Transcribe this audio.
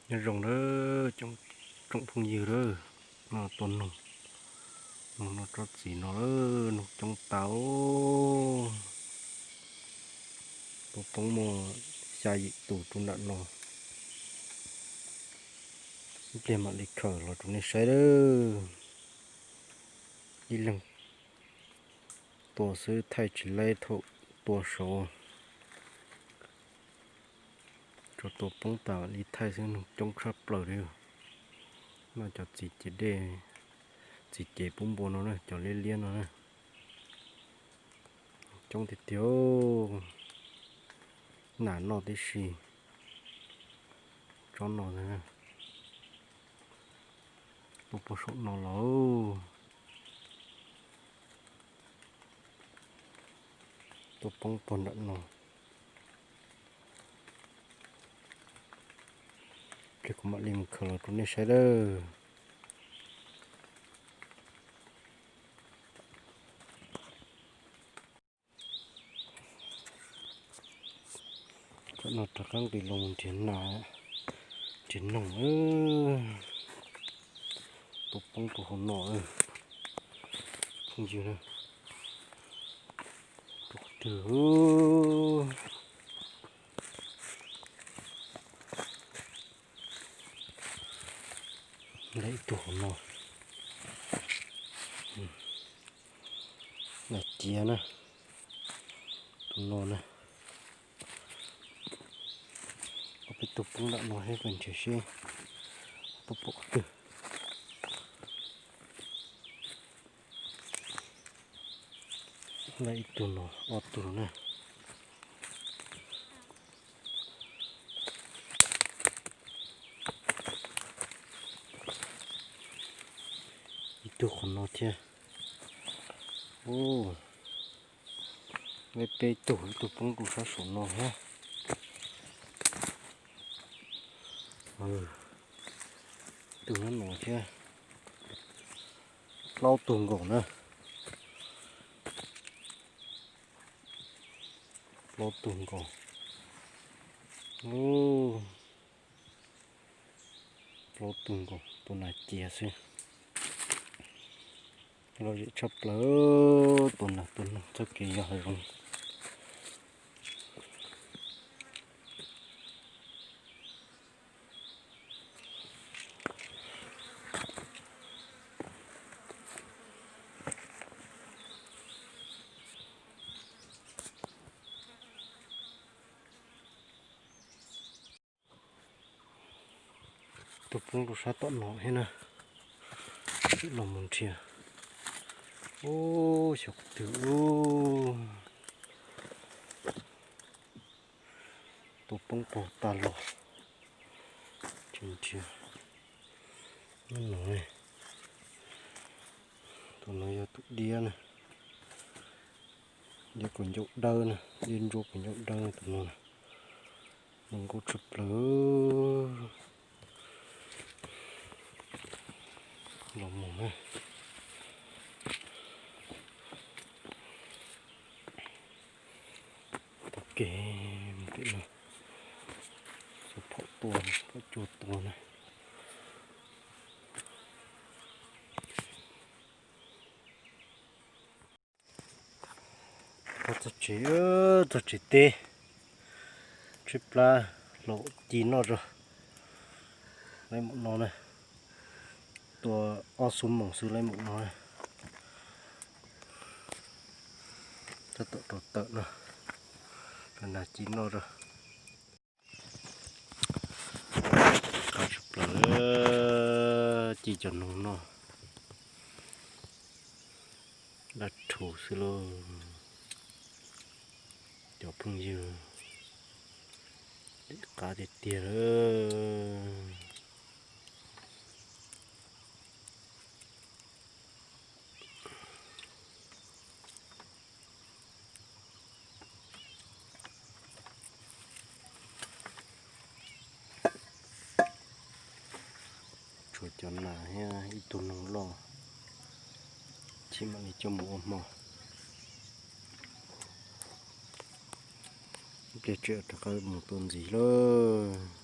Nyob zoo nawb tsoom phooj ywg, no tua noog, noog noj tsob txiv no, noog coob tas. Tua poob muaj xya yim tus rau nram no. Ib pliag mam li khaws los rau nej saib lawm. Ib leeg tua xwb thaij tsis laib thaum tua saud. Tsuas tua poob tas li thaij xwb, noog coob tshaj plaws li. Noj cov txiv cev dej, txiv cev pub npua no na, cov liab liab no na. Coob tiag tiag, nas noj tib si. Tsob no, tua puag saum no los, tua poob puag nram no. Pliag kuv mam li mus khaws los rau nej saib lawm. Tam no rov qab nqis los nrhiav nas, nrhiav noog. Tua poob rau hauv no, phooj ywg, tua qhov twg. Lawv ib tug hauv no, nas ciav na, tus no na. Ob peb tug poob nram no seb, peb nrhiav seb puas pom qhov twg. Lawv ib tug no, ob tug na. Ib tug qhov no thiab. Lawv peb tug, ib tug poob rau sab saum no thiab. Ib tug nyob no thiab. Plaub tug nkaus na. Plaub tug nkaus. Plaub tug nkaus, tua nas ciav xwb. Lom zem tshaj plaws, tua nas tua noog txoj kev yog hav zoov. Tus poob rau sab tom no thiab na. Los mus nrhiav. Ub, xyov qhov twg ub. Tus poob puag tas los. Nrhiav, nrhiav. Tus no yog tus diab na. Diab kaus ncauj dawb na, diab ntsuab kaus ncauj dawb tus no na. Zoo nkauj tshaj plaws. Los mus na. Taug kev mus tim no. Xov phaum tua, phaum cua tua na. Txog tsev, txog tsev teb, tshaib plab, hlaus ci noj zog. Laib maum no na, tua ob xuab moos xwb laib maum no na. Tab tom rau tawm no, cov nas ci noj zog. Qab tshaj plaws, ci cov noog noj, dab rhuv xwb lauj. Cov phooj ywg, qab tiag tiag lawm. Tshuav cov nas thiab ib tug noog loj, cia mam li coj mus ua hmo. Ib pliag tseem rov qab mus tua ntxiv lawm.